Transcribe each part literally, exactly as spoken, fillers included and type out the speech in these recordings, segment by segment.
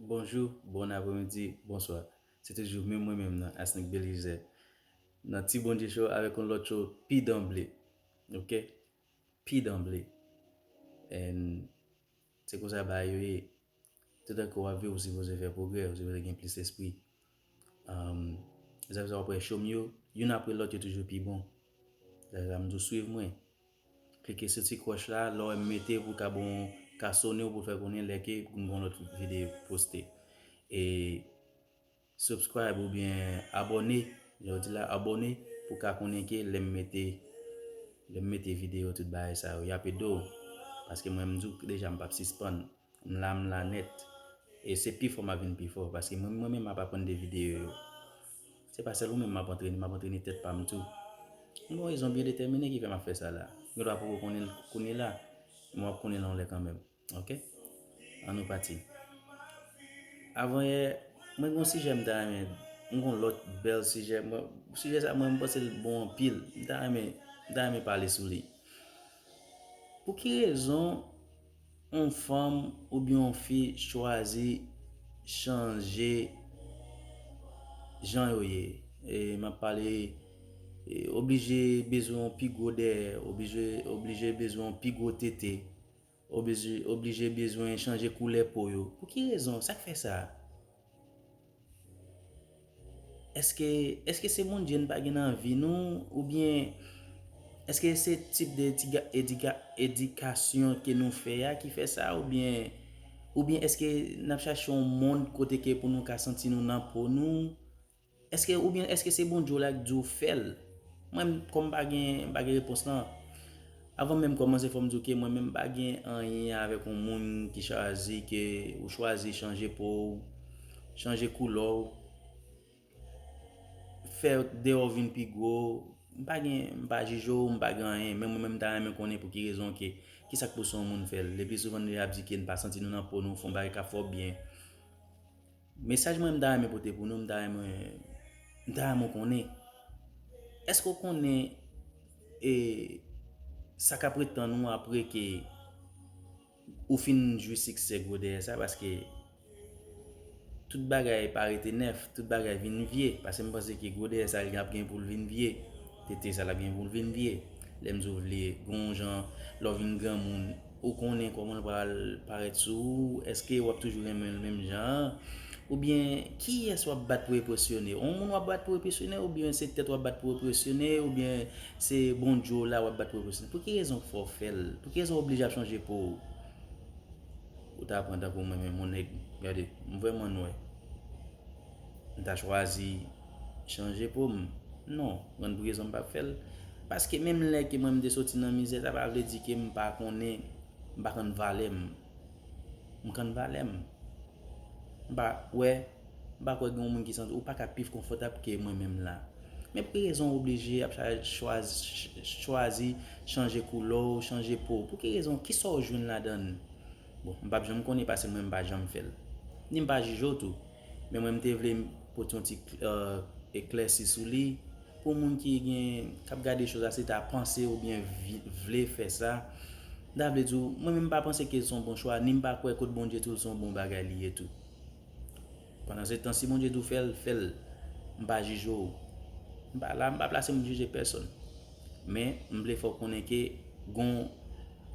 Bonjou, bon apremidi, bonswa. Se toujou menm mwen menm nan, Asnick Belizaire. Nan Ti Bondye Show avèk yon lòt show pi danble. Ok? Pi danble. And se konsa bagay yo ye. Toutan ke w ap viv, ou sipoze fè pwogrè, ou sipoze gen plis espri. Um, sa fè sa w ap wè show m yo, youn apre lòt, yo toujou pi bon. Sa fè sa m di w swiv mwen. Klike sou ti cloche la, lè w mete pou ka bon, ka sone w pou fè konnen lè ke m gon lòt videyo poste. E subscribe oubyen abòne, jan yo di la, abòne pou ka konnen ke lè m mete, lè m mete videyo, tout bagay sa yo, y ap ede w. Paske mwen m di w deja m p ap sispann. M la, m la nèt. E se pi fò m ap vin pi fò, paske mwen, mwen menm m ap aprann de videyo yo. Se pa sèl ou menm m ap antrene, m ap antrene tèt pa m tou. M gen yon rezon byen detèmine ki fè m ap fè sa la. Ou gen dwa poko konnen l kounye la, men w ap konnen l yon lè kanmenm. Ok? Ann nou pati. Avan yè, mwen gen yon sijè m ta renmen, m gen yon lòt bèl sijè. Mwen, sijè sa, mwen, m panse l bon anpil. M ta renmen, m ta renmen pale sou li. Pou ki rezon yon fanm oubyen yon fi chwazi chanje jan yo ye? E m ap pale, e, oblije bezwen yon pi gwo dèyè, oblije, oblije bezwen yon pi gwo tete, oblije, oblije bezwen chanje koulè po yo. Pou ki rezon? Sa k fè sa? Èske, èske se Bondye n pa gen nan vi nou? Oubyen èske se tip de edika-, edika-, edikasyon ke nou fè a ki fè sa? Oubyen, oubyen èske n ap chache yon mond kote ke pou nou ka santi nou nan po nou? Èske, oubyen èske se Bondye w la k di w fè l? Mwen, kòm m pa gen, m pa gen repons lan, avan menm kòmanse, fò m di w ke mwen menm m pa gen anyen avèk yon moun ki chwazi ke ou chwazi chanje po w, chanje koulè w, fè dèyè w vin pi gwo. M pa gen, m pa jije w, m pa gen anyen, men mwen menm m ta renmen konnen pou ki rezon ke, ki sa k pouse yon moun fè l. Le pli souvan nou ap di ke n pa santi nou nan po nou, fè yon bagay k ap fè w byen. Mesaj mwen m ta renmen pote pou nou, m ta renmen, m ta renmen konnen. Èske w konnen, e, sa k ap ret tann ou apre ke ou fin jwi siksè gwo dèyè sa? Paske tout bagay pa rete nèf, tout bagay vin vye. Paske m panse ke gwo dèyè sa l ap gen pou l vin vye. Tete sa l ap gen pou l vin vye. Lè m di w vye, gen yon jan, lè w vin granmoun, ou konnen kòman l pral parèt sou ou, èske w ap toujou renmen l menm jan an? Oubyen, kiyès w ap bat pou enpresyone? Yon moun w ap bat pou enpresyone, oubyen se tèt w ap bat pou enpresyone, oubyen se Bondye w la w ap bat pou enpresyone? Pou ki rezon k fè w fè l? Pou ki rezon w oblije ap chanje po w? Ou ta pran tankou mwen menm, yon nèg, gade, m vrèman nwè. M ta chwazi chanje po m? Non, konn pou rezon m p ap fè l? Paske menm lè ke mwen m te soti nan mizè, sa pa vle di ke m pa konnen, m pa konn valè m. M konn valè m. M pa kwè, m pa kwè gen yon moun ki santi, ou pa ka pi konfòtab ke mwen menm la. Men pou ki rezon w oblije ap cha-, chwazi, ch-, chwazi chanje koulè w, chanje po w? Pou ki rezon? Kisa w jwenn ladan l? Bon, m p ap janm konnen paske mwen m pa janm fè l. Ni m pa jije w tou. Men mwen m te vle pote yon ti, e, eklèsi sou li. Pou moun ki gen, k ap gade choz la, se ta panse oubyen vi-, vle fè sa, m ta vle di w, mwen menm m pa panse ke se yon bon chwa, ni m pa kwè kot Bondye tou l se yon bon bagay li ye tou. Pandan se tan, si Bondye di w fè l, fè l. M pa jije w. M pa la, m pa plase m jije pèsonn. Men, m vle fè w konnen ke gon,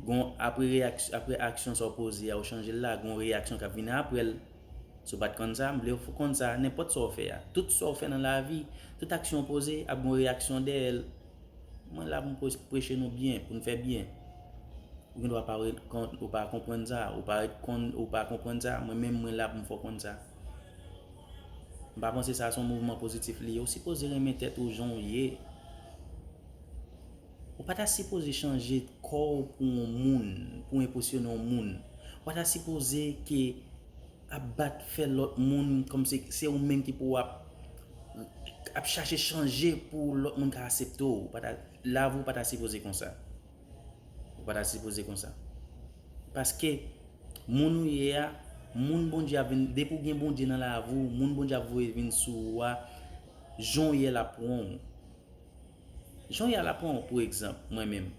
gon apre reyaks-, apre aksyon sa w poze a, ou chanje l la, gon reyaksyon k ap vini apre l. Si w pa t konn sa, m vle w konn sa, nenpòt sa w fè a, tout sa w fè nan lavi, tout aksyon w poze, ap gon reyaksyon dèyè l. Mwen la pou m pre-, preche nou byen, pou n fè byen. Ou gen dwa pa ret konn, ou pa konprann sa, ou pa ret konn, ou pa konprann sa, mwen menm mwen la pou m fè w konn sa. M pa panse sa se yon mouvman pozitif li ye. Ou sipoze renmen tèt ou jan w ye. Ou pa ta sipoze chanje kò w pou yon moun, pou enpresyone yon moun. Ou pa ta sipoze ke ap bat fè lòt moun kòmsi se ou menm ki pou ap, ap chache chanje pou lòt moun ka aksepte w. Ou pa ta, lavi w pa ta sipoze konsa. Ou pa ta sipoze konsa. Paske moun ou ye a, moun Bondye ap vin, depi w gen Bondye nan lavi w, moun Bondye ap voye vin sou ou a, jan w ye l ap pran w. Jan w ye a l ap pran w, pou egzanp, mwen menm.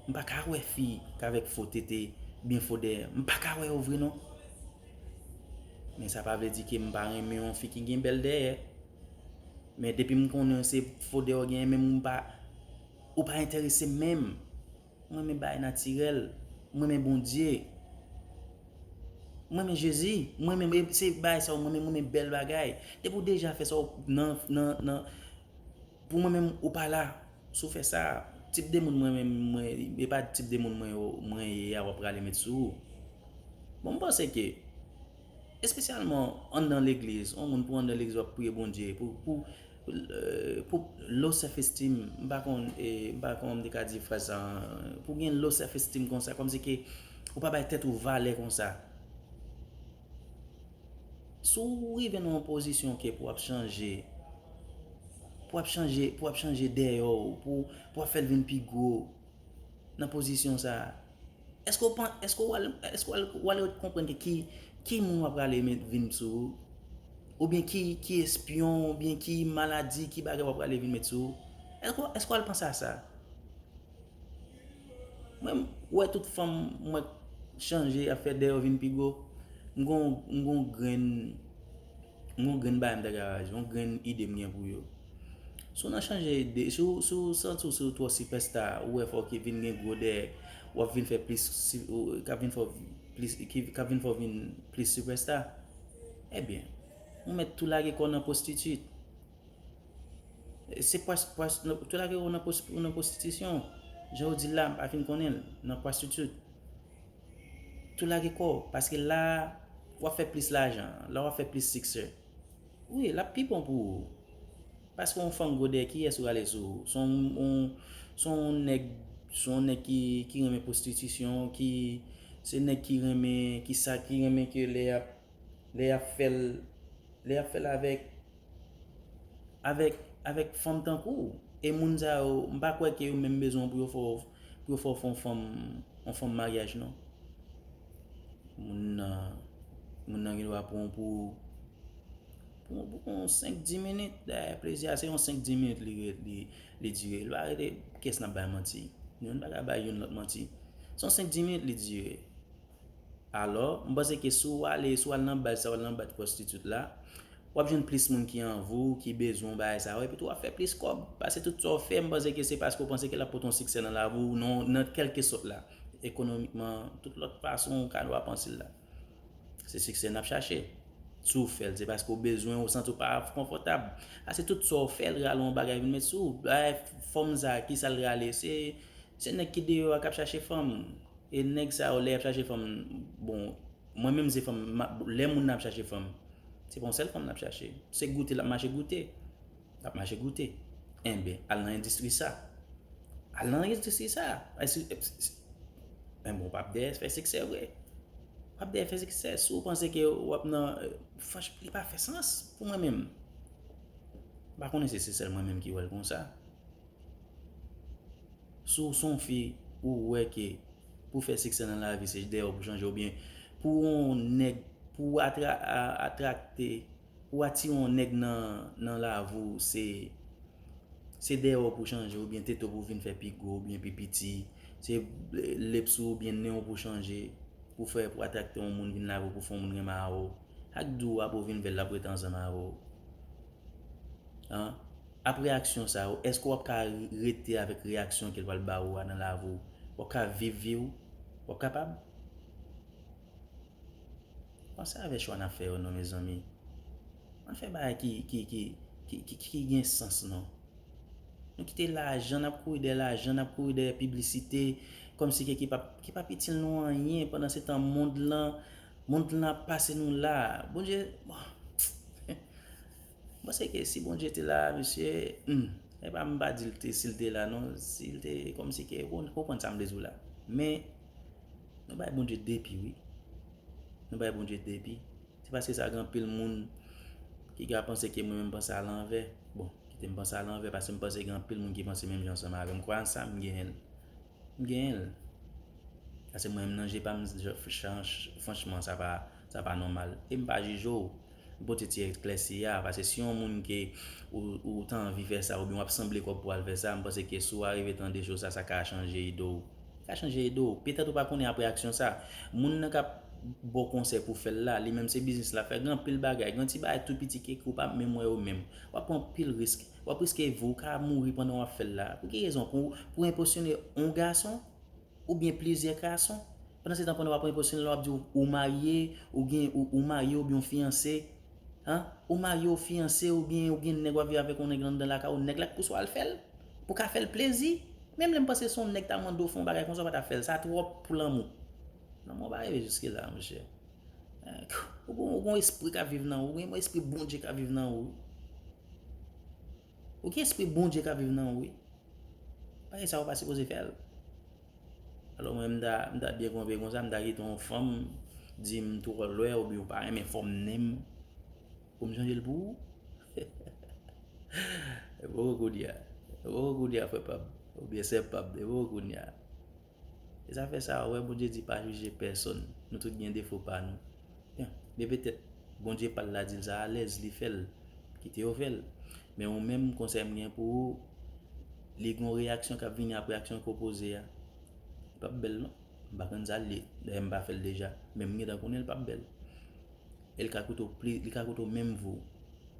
M pa ka wè fi k avèk fo tete, byen fo dèyè. M pa ka wè yo vre non. Men sa pa vle di ke m pa renmen yon fi ki gen bèl dèyè. Men depi m konnen se fo dèyè w genyen, menm ou pa, ou pa enterese m menm. M renmen bagay natirèl. M renmen Bondye. M renmen Jezi. M renmen, se bagay sa yo, m renmen, m renmen bèl bagay. Depi w deja fè sa, w nan, nan, nan, pou mwen menm, ou pa la. Si w fè sa, tip de moun mwen menm, mwen, e pa tip de moun mwen yo, mwen ye a, w ap rale met sou ou. Bon, m panse ke, espesyalman anndan legliz, yon moun pou anndan legliz, w ap priye Bondye, pou, pou, euh, pou low self esteem, m pa konn, e, m pa konn m te ka di fraz sa, pou gen low self esteem konsa, kòmsi ke ou pa bay tèt ou valè konsa. Si w rive nan yon pozisyon ke pou w ap chanje, pou w ap chanje, pou w ap chanje dèyè w, pou, pou w ap fè l vin pi gwo nan pozisyon sa a, èske w pan, èske w al, èske w al, w al konprann ke ki, ki moun w ap prale met vin sou ou? Oubyen ki, ki espyon, oubyen ki maladi, ki bagay w ap prale vin met sou ou? Èske, èske w al panse a sa? Mwen, m wè tout fanm mwen chanje, ap fè dèyè yo vin pi gwo. M gon, m gon grenn, m gon grenn bagay m ta ka, yon grenn ide m gen pou yo. Si w nan chanje ide, si w, si w santi w, si w twò sipèsta, ou wè fò w vin gen gwo dèyè, w ap vin fè plis, si, ou, k ap vin fè w plis, ki, k ap vin fè w vin plis sipèsta, ebyen, ou mèt tou lage kò w nan pwostitit. Se pwas, pwas, tou lage w nan pwos-, nan pwostitisyon. Jan w di l la, m pa fin konnen l, nan pwostitit. Tou lage kò w, paske la, w ap fè plis lajan, la w ap fè plis siksè. Wi, l ap pi bon pou ou. Paske yon fanm gwo dèyè, kiyès ou rale sou ou? Se yon, yon, se yon nèg, se yon nèg ki, ki renmen pwostitisyon, ki, se nèg ki renmen, ki sa, ki renmen ke lè y ap, lè y ap fè l, lè y ap fè l avèk, avèk, avèk fanm tankou w. E moun sa yo, m pa kwè ke yo menm bezwen w pou yo fè w, pou yo fè w fè yon fanm, yon fanm maryaj, non. Moun nan, moun nan gen dwa pran w pou, pou, pou yon senk dis minit. Dayè, plezi a, se yon senk dis minit li, li, li dire. Li pa rete, kiyès n ap bay manti? Youn pa ka bay youn lòt manti. Se yon senk dis minit li dire. Alò, m panse ke si w ale, si w al nan baz sa, w al nan baz pwostitit la, w ap jwenn plis moun ki anvi w, ki bezwen w, bagay sa yo, epi tou w ap fè plis kòb. Paske tout sa w fè, m panse ke se paske w panse ke l ap pote yon siksè nan lavi w, nan, nan kèlkesòt la. Ekonomikman, tout lòt fason w ka dwa panse l la. Se siksè n ap chache. Si w fè l, se paske w bezwen, w santi w pa konfòtab. A se tout sa w fè l, rale yon bagay vin met sou w. Bagay fanm sa, kisa l rale? Se, se nèg ki deyò a k ap chache fanm. E nèg sa yo, lè y ap chache fanm, bon, mwen menm se fanm, m ap, lè moun nan ap chache fanm, se pa yon sèl fanm l ap chache. Se goute l ap mache goute. L ap mache goute. Enben, al nan endistri sa. Al nan endistri sa. Èske, enben, w p ap dèyè fè siksè vre. W ap dèyè fè siksè. Si w panse ke w ap nan, franch, li pa fè sans pou mwen menm. M pa konnen si se sèl mwen menm ki wè l konsa. Si w se yon fi, ou wè ke pou fè siksè nan lavi, se dèyè w pou chanje, oubyen pou yon nèg, pou w atra-, a-, atrakte, pou w atire yon nèg nan, nan lavi w, se, se dèyè w pou chanje, oubyen tete w pou vin fè pi gwo, oubyen pi piti, se lips ou, oubyen nen w pou chanje, pou fè, pou atrakte yon moun vin lavi w, pou fè yon moun renmen avè w. Ak dou a pou vin vè l, l ap rete ansanm avè w. An? Ap reyaksyon sa yo, èske w ap ka rete avèk reyaksyon ke l pral ba ou a nan lavi w? W ap ka viv vi w? W ap kapab? Panse avèk chwa n ap fè yo non, mezanmi. Ann fè bagay ki, ki, ki, ki, ki, ki gen sans non. Nou kite lajan, n ap kouri dèyè lajan, n ap kouri dèyè piblisite, kòmsi ke ki p ap, ki p ap itil nou anyen, pandan se tan mond lan, mond lan ap pase nou la. Bondye, bon. M panse ke si Bondye te la, mesye, hmm, e pa m pa di l te, si l te la, non, si l te, kòmsi ke, ou konprann sa m vle di w la. Men, nou bay Bondye depi, wi. Nou bay Bondye depi. Se paske sa gen anpil moun ki ka panse ke mwen menm panse a lanvè. Bon, kite m panse a lanvè, paske m panse gen anpil moun ki panse menm jan ansanm avè m. Kwè an sa, m genyen l. M genyen l. Paske mwen menm nan je pa m, franchman, sa pa, sa pa nòmal. E m pa jije w. M pote ti eklèsi a, paske si yon moun ke ou, ou ta anvi fè sa, oubyen w ap sanble kòb pou al fè sa, m panse ke si w arive tande cho sa, sa ka chanje ide w. Sa ka chanje ide w. Petèt ou pa konnen apre aksyon sa. Moun nan k ap, ba w konsèy pou w fè l la. Li menm se biznis l ap fè. Gen anpil bagay, gen ti bagay tou piti ke ou p ap menm wè yo menm. W ap pran anpil risk. W ap riske vi w, ou ka mouri pandan w ap fè l la. Pou ki rezon? Pou, pou enpresyone yon gason? Oubyen plizyè gason? Pandan se tan, pandan w ap enpresyone l, w ap di w, ou marye, ou gen, ou, ou marye oubyen w fiyanse. An? Ou marye, ou fiyanse, oubyen ou gen nèg, w ap viv avèk yon nèg anndan lakay ou, nèg la k pouse w al fè l. Pou w ka fè l plezi. Menm lè m panse se yon nèg ta mande w fè yon bagay konsa, w pa ta fè l. Sa twòp pou lanmou. Lanmou pa rive jiske la, monchè. Ou gon, ou gon espri k ap viv nan ou, ou gen espri Bondye k ap viv nan ou. Ou gen espri Bondye k ap viv nan ou, wi. Bagay sa ou pa sipoze fè l. Alò mwen, m ta, m ta byen konpe konsa, m ta kite yon fanm di m twò lwen oubyen ou pa renmen fòm nen m pou m chanje l pou ou. E poko kounye a. E poko kounye a, frè pa m. Oubyen sè pa m. E poko kounye a. E zafè sa, ou wè, Bondye di pa jije pèsonn. Nou tout gen defo pa nou. Byen, men petèt, Bondye pa l la di l sa alèz, li fè l. Kite yo fè l. Men ou menm, konsèy m gen pou ou, li gon reyaksyon k ap vini apre aksyon ke w poze a. Li p ap bèl, non. M pa konn sa l ye. Dayè, m pa fè l deja. Men m gentan konnen li p ap bèl. E li ka koute w pli, li ka koute w menm vi w.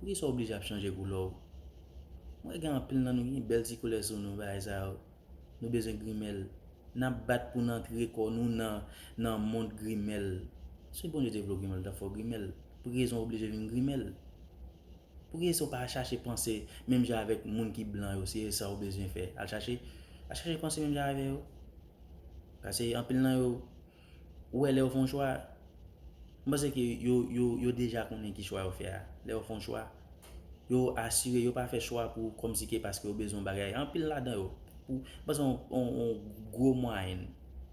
Poukisa w oblije ap chanje koulè w? Mwen gen anpil nan nou ki gen bèl ti koulè sou nou, bagay sa yo. Nou bezwen grimèl. N ap bat pou n antre kò nou nan, nan mond grimèl. Si Bondye te vle w grimèl, l t ap fè w grimèl. Pou ki rezon w oblije vin grimèl? Pou ki rezon w pa chache panse menm jan avèk moun ki blan yo, si e sa w bezwen fè? Al chache, al chache panse menm jan avè yo. Paske anpil nan yo, ou wè lè yo fè yon chwa, m panse ke yo, yo, yo deja konnen ki chwa yo fè a. Lè yo fè yon chwa, yo asire, yo pa fè chwa pou kòmsi ke paske yo bezwen yon bagay. Anpil ladan yo, pou, m panse yon, yon, yon gwo mwayèn,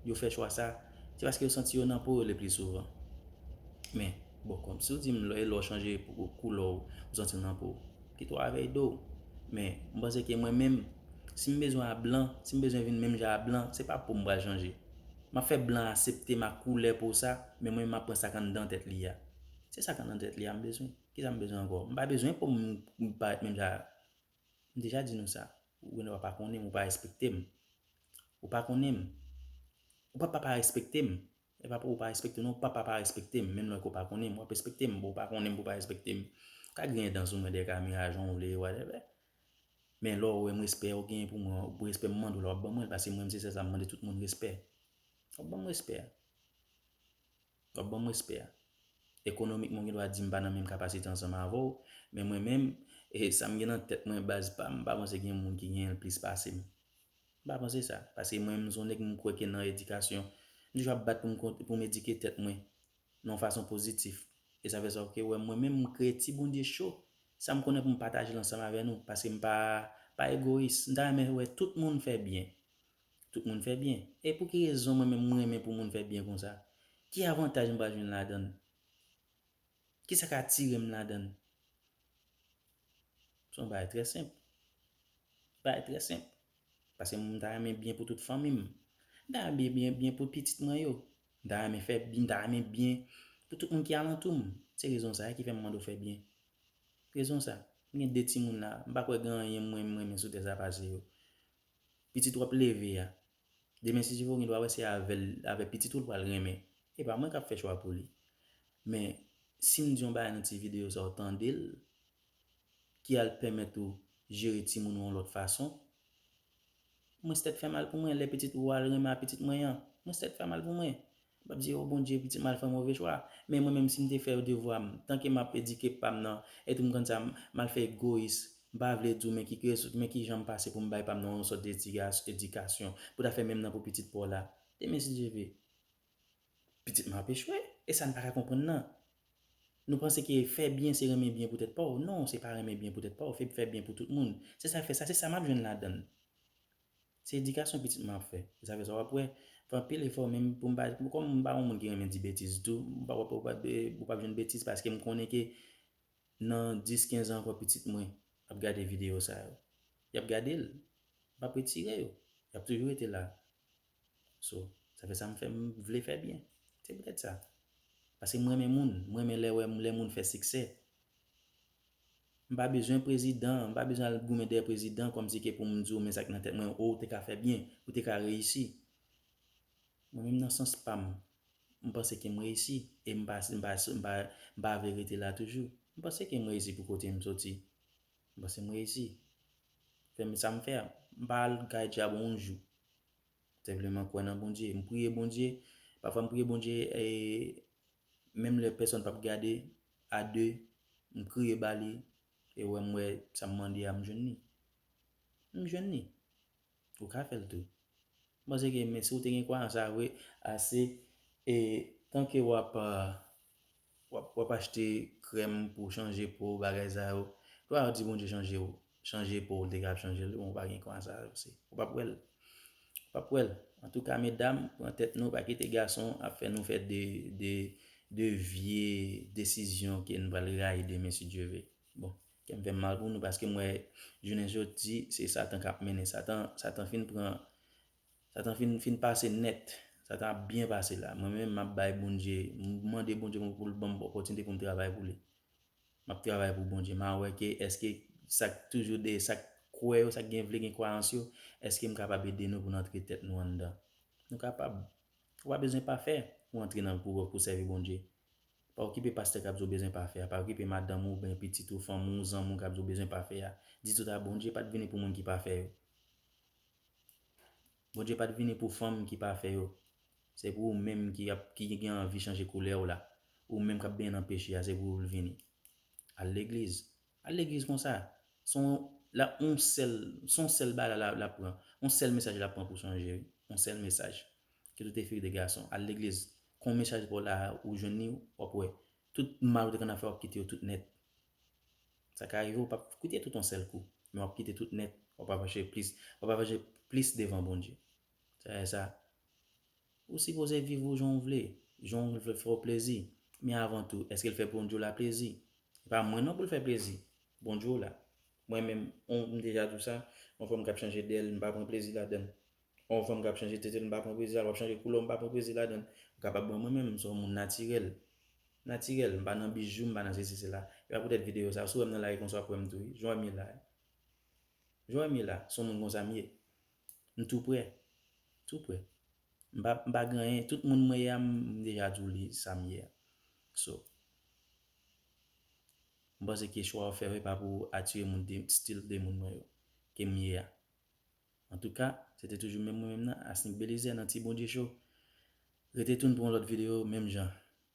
yo fè chwa sa, se paske yo santi yo nan po yo le pli souvan. Men, bon, kòmsi w di m lè, lè w chanje pou, koulè w, ou santi w nan po w. Kite w avèk do w. Men, m panse ke mwen menm, si m bezwen a blan, si m bezwen vin menm jan a blan, se pa po m pral chanje. M ap fè blan aksepte m ak koulè po sa, men mwen, m ap pran sa k anndan tèt li a. Se sa k anndan tèt li a m bezwen. Kisa m bezwen ankò? M pa bezwen po m, m parèt menm jan. M deja di nou sa. Ou gen dwa pa konnen m, ou pa respekte m. Ou pa konnen m. Ou pa, pa, pa respekte m. E pa pou ou pa respekte m, non, ou pa, pa, pa respekte m. Menm lè ke w pa konnen m, w ap respekte m. Bon, ou pa konnen m pou w pa respekte m. Ou ka griyen dan sou mwen dèyè kamera, jan w vle, whatever. Men lè w wè m respè ou genyen pou mwen, pou respè m mande w la, w ap ban mwen l, paske mwen menm se sèl sa m mande tout moun, respè. W ap ban m respè a. W ap ban m respè a. Ekonomikman, ou gen dwa di m pa nan menm kapasite ansanm avè w, men mwen menm, e sa m gen nan tèt mwen, baz pa m, m pa panse gen moun ki genyen l plis pase m. M pa panse sa, paske mwen menm, m se yon nèg m kwè ke nan edikasyon. M toujou ap bat pou m kont-, pou m edike tèt mwen nan yon fason pozitif. E sa fè sa, ke w wè mwen menm, m kreye Ti Bondye Show. Sa m konnen pou m pataje l ansanm avè nou, paske m pa, pa egoyis. M ta renmen wè tout moun fè byen. Tout moun fè byen. E pou ki rezon mwen menm m renmen pou moun fè byen konsa? Ki avantaj m pral jwenn ladan l? Kisa k atire m ladan l? Se yon bagay trè senp. Bagay trè senp. Paske m ta renmen byen pou tout fanmi m. M ta renmen byen, byen, byen pou pitit mwen yo. M ta renmen fè, m ta renmen byen pou tout moun ki alantou m. Se rezon sa a ki fè m mande w fè byen. Rezon sa. M gen de timoun la. M pa kwè gen anyen mwen m renmen sou tè sa pase yo. Pitit w ap leve a. Demen, si Dye vle, w gen dwa wè se avè l, avè pitit ou l pral renmen. E pa mwen k ap fè chwa pou li. Men, si m di yon bagay nan ti videyo sa, w tande l, ki al pèmèt ou jere timoun ou yon lòt fason, mwen se tèt fè mal pou mwen. Lè pitit ou al renmen a pitit mwen an, mwen se tèt fè mal pou mwen. M p ap di, o Bondye, pitit m al fè move chwa. Men mwen menm, si m te fè devwa m, tanke m ap edike pa m nan, e tou m konn sa, m, m al fè egoyis, m pa vle di w, men ki, men ki jan m pase pou m bay pa m nan yon sòt edikasyon, pou ta fè menm nan pou pitit pa w la. Demen, si Dye vle, pitit m ap echwe. E sa n pa ka konprann nan. Nou panse ke fè byen se renmen byen pou tèt pa w. Non, se pa renmen byen pou tèt pa w. Fè, fè byen pou tout moun. Se sa fè sa, se sa m ap jwenn ladan l. Se edikasyon pitit mwen ap fè. E sa fè sa w ap wè, fè anpil efò, menm pou m pa, kòm m pa yon moun ki renmen di betiz tou, m pa, w ap, w ap, w ap jwenn betiz paske m konnen ke nan dis, kenz an ankò, pitit mwen ap gade videyo sa yo. Y ap gade l. M p ap retire yo. Y ap toujou rete la. So, sa fè sa m fè, m vle fè byen. Se poutèt sa. Paske m renmen moun, m renmen lè wè, lè moun fè siksè. M pa bezwen prezidan, m pa bezwen al goumen dèyè prezidan kòmsi ke pou m di w men sa k nan tèt mwen, o, ou te ka fè byen, ou te ka reyisi. Mwen menm nan sans pa m, M panse ke m reyisi. E m pa, m pa, m pa, m pa vle rete la toujou. M panse ke m reyisi pou kote m soti. M panse m reyisi. Fè m sa m fè a. M pa al kay dyab yon jou. Senpleman kwè nan Bondye. M priye Bondye. Pafwa m priye Bondye, e, menm lè pèsonn p ap gade, a de, m kriye ba li, e wè m wè sa m mande a, m jwenn li. M jwenn li. Ou ka fè l tou. M panse ke, men si w te gen kwayans sa vre, ase, e tanke w ap, w ap, w ap achte krèm pou chanje po, bagay sa yo, lè w di Bondye chanje w, chanje po w, l te ka ap chanje l, bon, ou pa gen kwayans sa yo, se, ou p ap wè l. Ou p ap wè l. Antouka, medam, pran tèt nou, pa kite gason ap fè nou fè de, de, de vye desizyon ke n pral rayi demen, si Dye ve. Bon, kè m fè m mal pou nou, paske m wè jounen jodi, se Satan k ap mennen. Satan, Satan fin pran, Satan fin, fin pase nèt. Satan ap byen pase la. Mwen menm, m ap bay Bondye, m mande Bondye pou l ban m opòtinite pou m travay pou li. M ap travay pou Bondye. M a wè ke èske sa k toujou de, sa k kwè yo, sa k gen vle gen kwayans yo, èske m kapab ede nou pou n antre tèt nou anndan? Nou kapab. Ou pa bezwen pafè pou antre nan, pou, pou sèvi Bondye. Pa okipe pastè k ap di w bezwen pafè a, pa okipe madanm ou oubyen pitit ou, fanmi w, zanmi w k ap di w bezwen pafè a. Di tout a Bondye pa t vini pou moun ki pafè yo. Bondye pa t vini pou fanm ki pafè yo. Se pou ou menm ki ap, ki gen anvi chanje koulè w la. Ou menm k ap benyen nan peche a, se pou ou l vini. Al legliz. Al legliz konsa. Se yon, la, yon sèl, se yon sèl bagay la, la, l ap pran. Yon sèl mesaj l ap pran pou chanje, wi. Yon sèl mesaj. Ke tout e fi de gason. Al legliz. Kon mesaj pa w la, ou jwenn li, w ap wè. Tout mal ou te konn ap fè, w ap kite yo tout nèt. Sa ka rive, w p ap kite tout yon sèl kou. Men w ap kite tout nèt. W ap avanse plis. W ap avanse plis devan Bondye. Sa e sa. Ou sipoze viv ou jan w vle, jan w vle fè w plezi. Men avan tou, èske l fè Bondye w la plezi? E pa mwen non pou l fè plezi. Bondye w la. Mwen menm, on, m deja di w sa, yon fanm k ap chanje dèyè l, m pa pran plezi ladan l. On fanm k ap chanje tete l, m pa pran plezi ladan l. W ap chanje koulè w, m pa pran plezi ladan l. Ou kapab wè mwen menm, m se yon moun natirèl. Natirèl, m pa nan bijou, m pa nan sesi, sela. E pa poutèt videyo sa, si w wè m nan lari konsa, w ap wè m tou, wi. Jan w wè m ye la. Jan w wè m ye la, se yon moun konsa m ye. M tou prè. Tou prè. M pa, m pa gen anyen. Tout moun mwen ye a, m deja di w li sa m ye a. So, m panse ke chwa w fè yo, e pa pou atire moun de, stil de moun mwen yo, ke m ye a. Antouka, se te toujou menm mwen menm nan, Asnick Belizaire nan Ti Bondye Show. Rete tune pou yon lòt videyo, menm jan.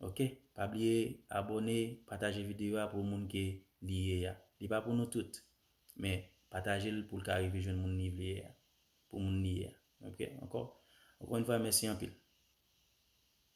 Oke? Pa bliye abòne, pataje videyo a pou moun ke li ye a. Li pa pou nou tout, men pataje l pou l ka rive jwenn moun li vle ye a. Pou moun li ye a. Oke? Ankò, ankò yon fwa, mèsi anpil.